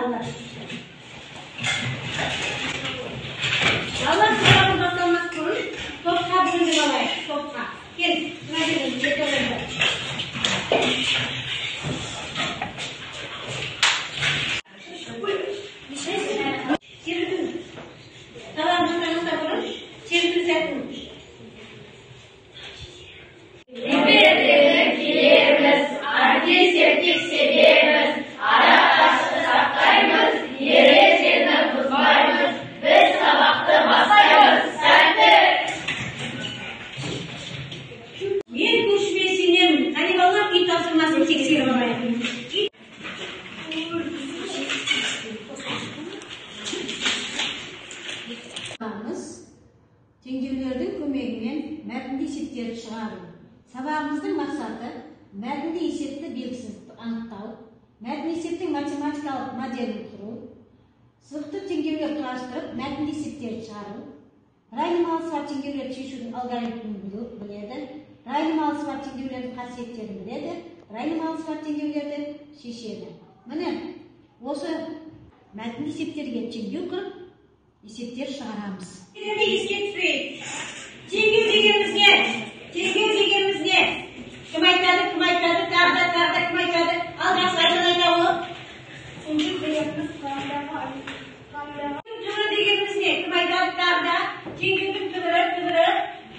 балалар. Балалар, сабағын бастамас бұрын топқа бөлініп алайық, топқа. Кел, мына жерден екеуіңді. Сабағын бастамас бұрын шеріктің сәтін. Келеміз, әркез-серкек себеміз, ара қашты сақтаймыз, ережені бұзбаймыз, біз сабақты бастаймыз. Сәтті! Мен көршіме сенемін. Қане, балалар, үй тапсырмасын тексеріп алайық. Теңдеулердің көмегімен мәтінді есептерді шығару. Сабағымыздың мақсаты мәтінді есепті белгісін анықтау, мәтін есептің математикалық моделін құру, сызықтық теңдеулер құрастырып мәтінді есептерді шығару, бір айнымалысы бар теңдеулерді шешудің алгоритмін біледі, бір айнымалысы бар теңдеулердің қасиеттерін біледі, бір айнымалысы бар теңдеулерді шешеді. Міне, осы мәтінді есептерге теңдеу құрып, есептер шығарамыз. Енді еске түсірейік. Теңдеу дегеніміз не? Теңдеу дегеніміз не? Кім айтады, кім айтады, тағы да, тағы да кім айтады? Ал жақсы, Айжан айта ғой. Теңдеу дегеніміз құрамдағы Түбірі дегеніміз не? Кім айтады, тағы да? Теңдеудің түбірі, түбірі.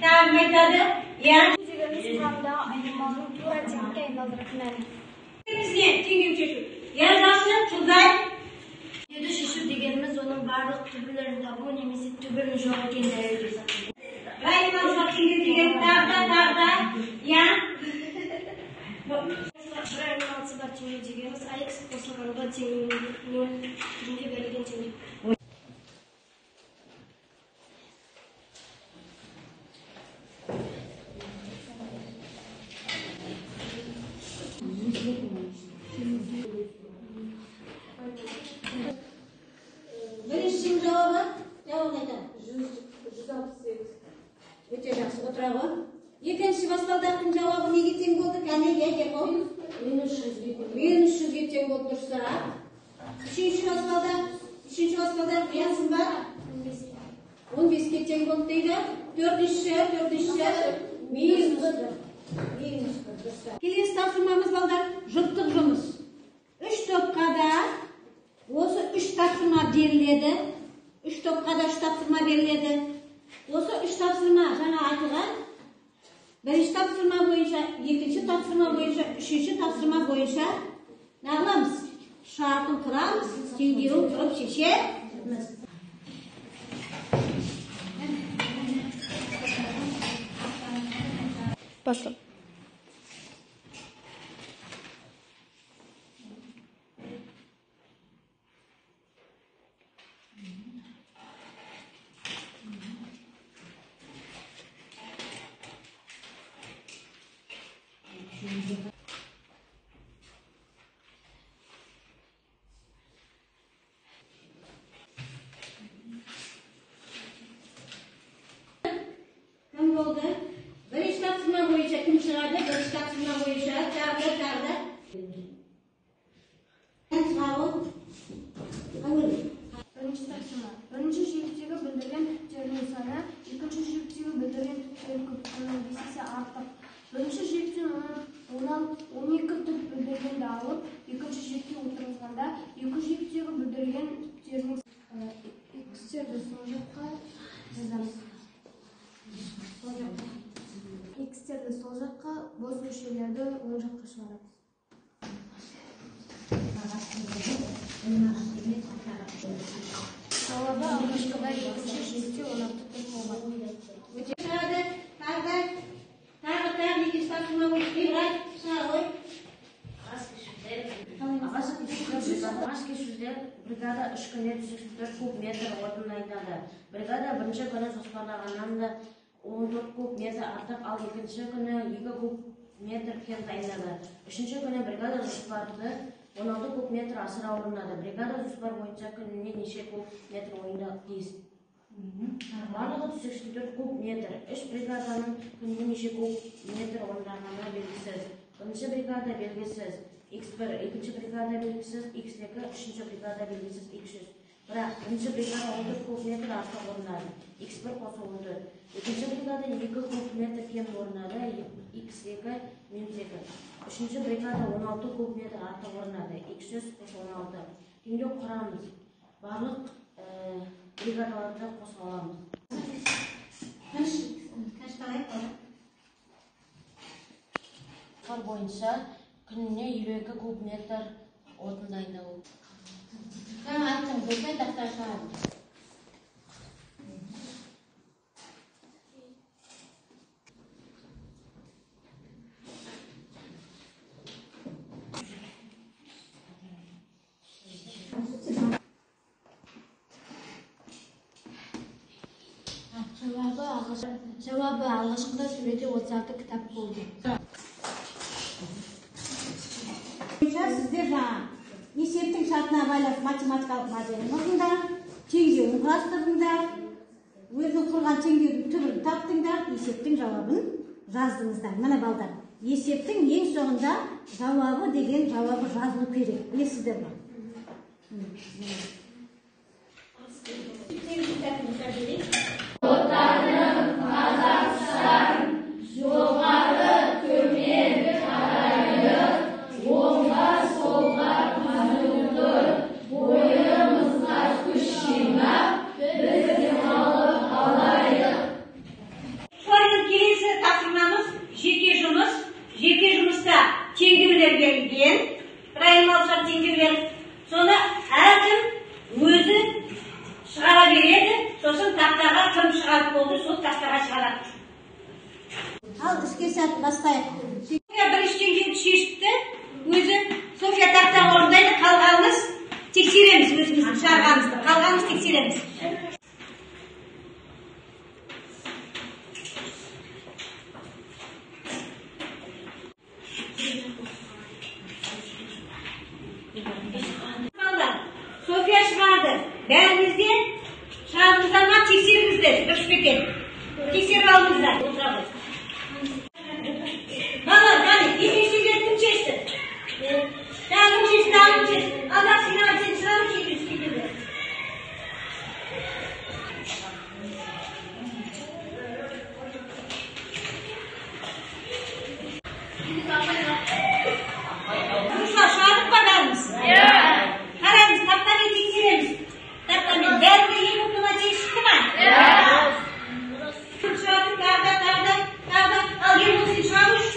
Тағы кім айтады? Иә. Дегеніміз құрамдағы айнымалының тура теңдікке айналдыратын мәні. Дегеніміз не? Теңдеу шешу. Иә, жақсы, Жұлдызай. Теңдеуді шешу дегеніміз оның барлық түбірлерін табу немесе түбірінің жоқ екенін дәлелдеу. Бір айнымалысы бар теңдеу деген тағы да, тағы да. Иә. Бір айнымалысы бар теңдеу дегеніміз ax қосылған b тең 0 түрінде берілген теңдеу. Біріншінің жауабы, жауабын айтады. 168. Өте жақсы, отыра ғой. Екінші баспалдақтың жауабы неге тең болды? Кәне, иә, Ербол? Минус 100-ге тең. Минус 100-ге тең болды, дұрыс. Үшінші баспалдақ, үшінші баспалдақ, иә, Сымбат? 15-ке тең болды дейді. Төртінші, төртінші, минус 1. Минус 1, дұрыс. Келесі тапсырмамыз, балдар, жұптық жұмыс. Үш топқа да осы үш тапсырма беріледі. Үш топқа да үш тапсырма беріледі. Осы үш тапсырма жаңа айтылған. Бірінші тапсырма бойынша, екінші тапсырма бойынша, үшінші тапсырма бойынша не қыламыз? Шартын құрамыз, теңдеуін құрып шешеміз. Баста. Кім болды? Бірінші тапсырма бойынша кім шығады? Бірінші тапсырма бойынша тағы да, тағы да. Шыға ғой. Бірінші тапсырма. Бірінші жүйектегі білдірген түптердің саны екінші жүйектегі білдірген түптердің көптігінен 5 есе артық. Бірінші жүйектен 12 түп бүлдіргенді алып, екінші жүйекке отырғызғанда, екі жүйектегі бүлдірген түптердің х-терді сол жаққа жазамыз. Х-терді сол жаққа, бос көшелерді оң жаққа шығарамыз. Жауабы алғашқыда екінші жүйекте 16 түп болған. Өте шығады, тағы да, тағы, тағы екінші тапсырма бойынша Ибрай шыға ғой. Ағаш кесуде бригада 3 күнде 184 куб метр отын айдады. Бригада бірінші күні жоспарлағаннан да 14 куб метр артық, ал екінші күні 2 куб метр кем дайындады. Үшінші күні бригада жоспарды 16 куб метр асыра орындады. Бригада жоспар бойынша күніне неше куб метр орындауы тиіс? Барлығы 184 куб метр. Үш бригаданың күніне неше куб метр орындағаны белгісіз. Бірінші бригада белгісіз. X1 екінші бригада белгісіз, X2 үшінші бригада белгісіз, X3. Бірақ бірінші бригада 14 куб метр артық орындады. X1 қосу 14. Екінші бригада 2 куб метр кем орындады, X2 минус 2. Үшінші бригада 16 куб метр артық орындады, X3 қосу 16. Теңдеу құрамыз. Барлық бригадаларды қоса аламыз. Жоспар бойынша күніне 52 куб метр отын дайындау. Жаңа айттым, осылай тақтай шығарады. Жауабы алғашқыда суретте 36 кітап болды. Сіздер жаңа есептің шартына байланысты математикалық моделін ұғыңдар, теңдеуін құрастырдыңдар, өзінің құрған теңдеудің түбірін таптыңдар, есептің жауабын жаздыңыздар. Міне балдар, есептің ең соңында жауабы деген жауабы жазылу керек, білесіздер ме? Отаным Қазақстан, жоғары төмен қарайық, оңға солға түзу тұр, бойымызға күш жинап, біз демалып алайық. Солардың келесі тапсырмамыз жеке жұмыс. Жеке жұмыста теңдеулер берілген, бір айнымалы теңдеулер. Соны әркім өзі шығара береді, сосын тақтаға кім шығарып болды, сол тақтаға шығарады. Ал іске сәт бастайық. София бірінші теңдеуді шешіпті, өзі София тақтаға орындайды, қалғанымыз тексереміз өзіміздің шығарғанымызды, қалғанымыз тексереміз. Балалар, София шығарды. Бәріңізде шығардыңыздар ма, тексеріңіздер, дұрыс па екен? Тексеріп алыңыздар. Балалар, қане, екінші теңдеуді кім шешті? Тағы кім шешті, тағы кім шешті? Ал, жақсы, сен шығарып екінші теңдеуді. Жұмысқа шығардық па бәріміз? Қараймыз, тақтамен тексереміз. Тақтамен бәрінде ең көп нәтиже шықты ма? Шығарды, тағы да, тағы да, тағы да. Ал, Ербол, сен шыға қойшы.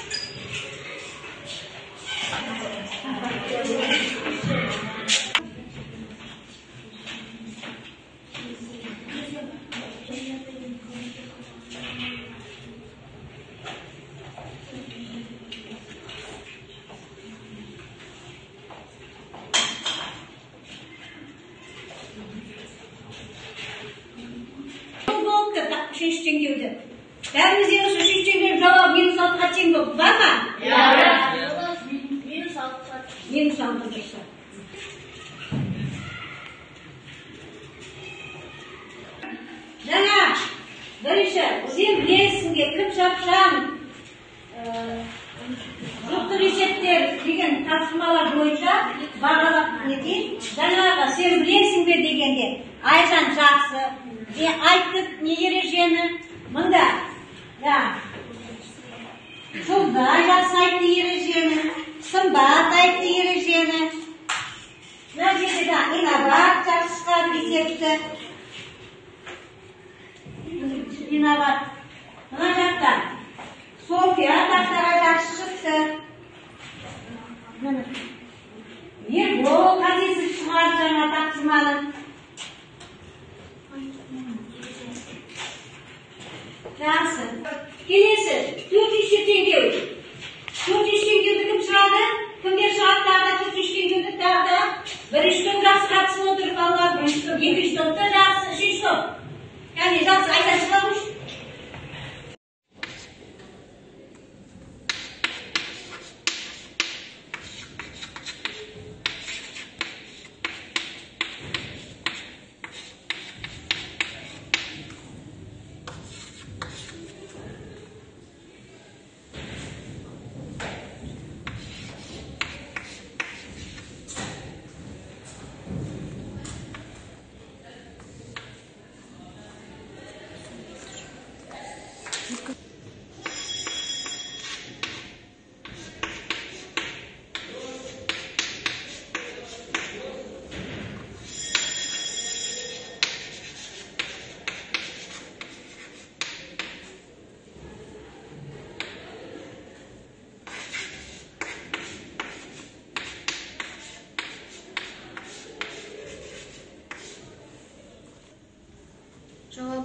Үшінші теңдеуді. Бәрімізде осы үшінші теңдеудің жауабы минус алтыға тең болып бар ма? Минус алтыға. Минус алты дұрыс. Жаңа бірінші сен білесің бе, кім шапшаң, жұптық есептер деген тапсырмалар бойынша бағалап нетейін. Жаңағы сен білесің бе дегенде Айжан жақсы айтты не ережені. Мында Жұлдай жақсы айтты ережені, Сымбат айтты ережені. Мына жерде де Инабат жақсы шығарып есепті. Инабат. Мына жақта София тақтаға жақсы шықты. Ербол қатесіз шығарды жаңа тапсырманы. Жақсы. Келесі төртінші теңдеу. Төртінші теңдеуді кім шығарды? Кімдер шығарды тағы да төртінші теңдеуді тағы да? Бірінші топ жақсы қатысып отыр балалар, бірінші топ, екінші топ та жақсы, үшінші топ. Яғни жақсы, Айжан шыға қойшы.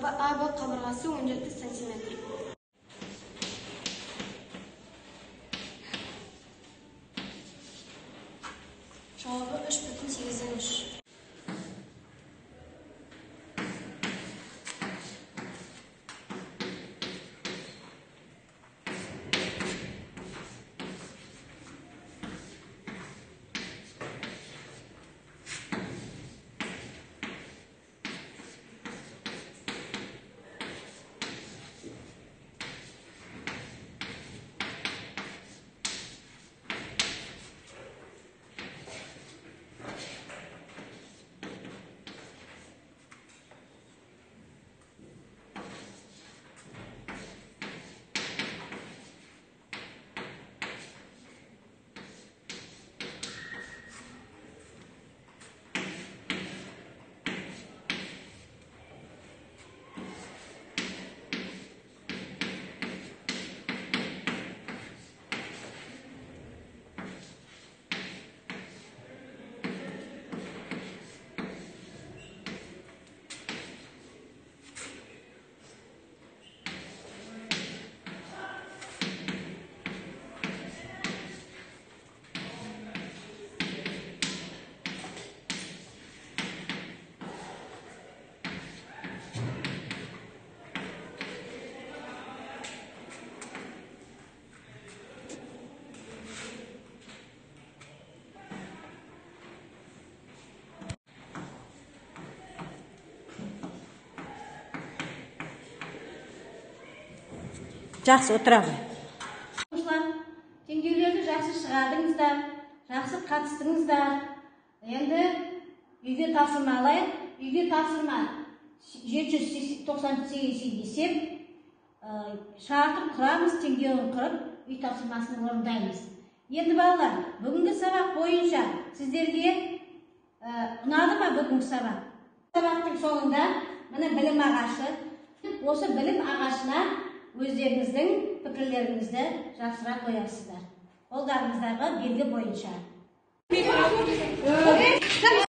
АБ қабырғасы 17 сантиметр. Жауабы 3,8-3. Жақсы, отыра ғой. Оқушылар, теңдеулерді жақсы шығардыңыздар, жақсы қатыстыңыздар. Енді үйге тапсырма алайық. Үйге тапсырма 798 есеп шартын құрамыз, теңдеуін құрып, үй тапсырмасын орындаймыз. Енді балалар, бүгінгі сабақ бойынша сіздерге ұнады ма бүгінгі сабақ? Сабақтың соңында міне білім ағашы. Осы білім ағашына өздеріңіздің пікірлеріңізді жапсыра қоясыздар. Қолдарыңыздағы белгі бойынша.